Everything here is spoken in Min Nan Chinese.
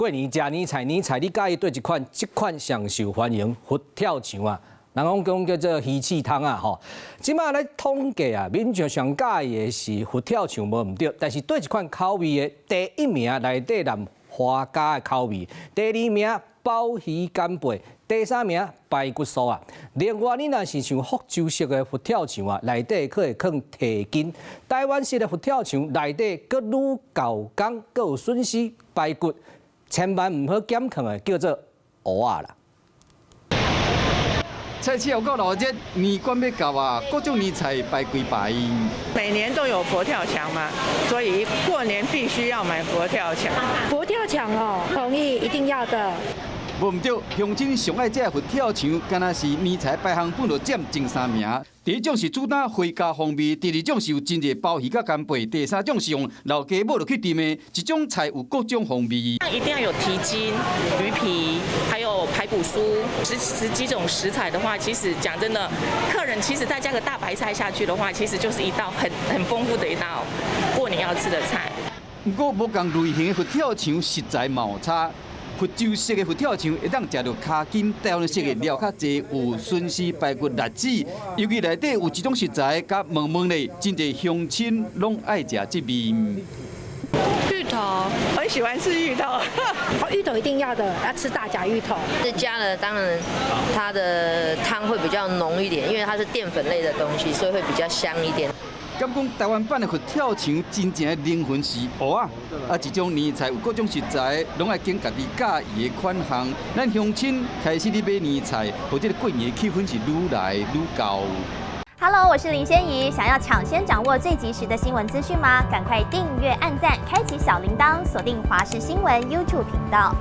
過年食年菜，年菜你佮意佗一款？這款上受歡迎佛跳牆啊！人講講叫做魚翅湯啊，吼。這馬來統計啊，民眾上佮意的是佛跳牆無毋對，但是佗一款口味的第一名內底含花膠的口味，第二名鮑魚干貝，第三名排骨酥啊。另外，你若是像福州式的佛跳牆啊，內底閣會囥蹄筋；台灣式的佛跳牆內底閣愈厚工，閣有筍絲、排骨。千萬毋好減囥的，叫做芋仔啦。菜市有夠熱鬧，年關欲到啊，各種年菜擺規排。每年都有佛跳牆嘛，所以過年必須要買佛跳牆。佛跳牆哦，同意，一定要的。無毋對，鄉親上愛食佛跳牆，敢若是年菜排行榜就佔前三名。第一種是主打花膠風味，第二種是有真濟鮑魚佮干貝，第三種是用老家母落去燉的。一種菜有各種風味。一定要有蹄筋、魚皮，還有排骨酥，十幾種食材的話，其實講真的，客人其實再加個大白菜下去的話，其實就是一道很豐富的一道過年要吃的菜。毋過，無仝類型的佛跳牆食材嘛有差。福州式的佛跳牆會當食著跤筋，台灣式的料較濟，有筍絲、排骨、栗子，尤其內底有一種食材佮燜燜的，真濟鄉親攏愛食這味。芋頭，很喜歡吃芋頭。芋頭一定要的，要吃大甲芋頭。這加了，當然它的湯會比較濃一點，因為它是澱粉類的東西，所以會比較香一點。敢講台灣版的佛跳牆真正的靈魂是芋仔，啊，這種年菜有各種食材，攏愛揀家己佮意的款項。咱鄉親開始咧買年菜，予這个過年的氣氛是愈來愈厚。 Hello，我是林仙怡，想要搶先掌握最及時的新聞資訊嗎？趕快訂閱、按讚、開啟小鈴鐺，鎖定華視新聞 YouTube 頻道。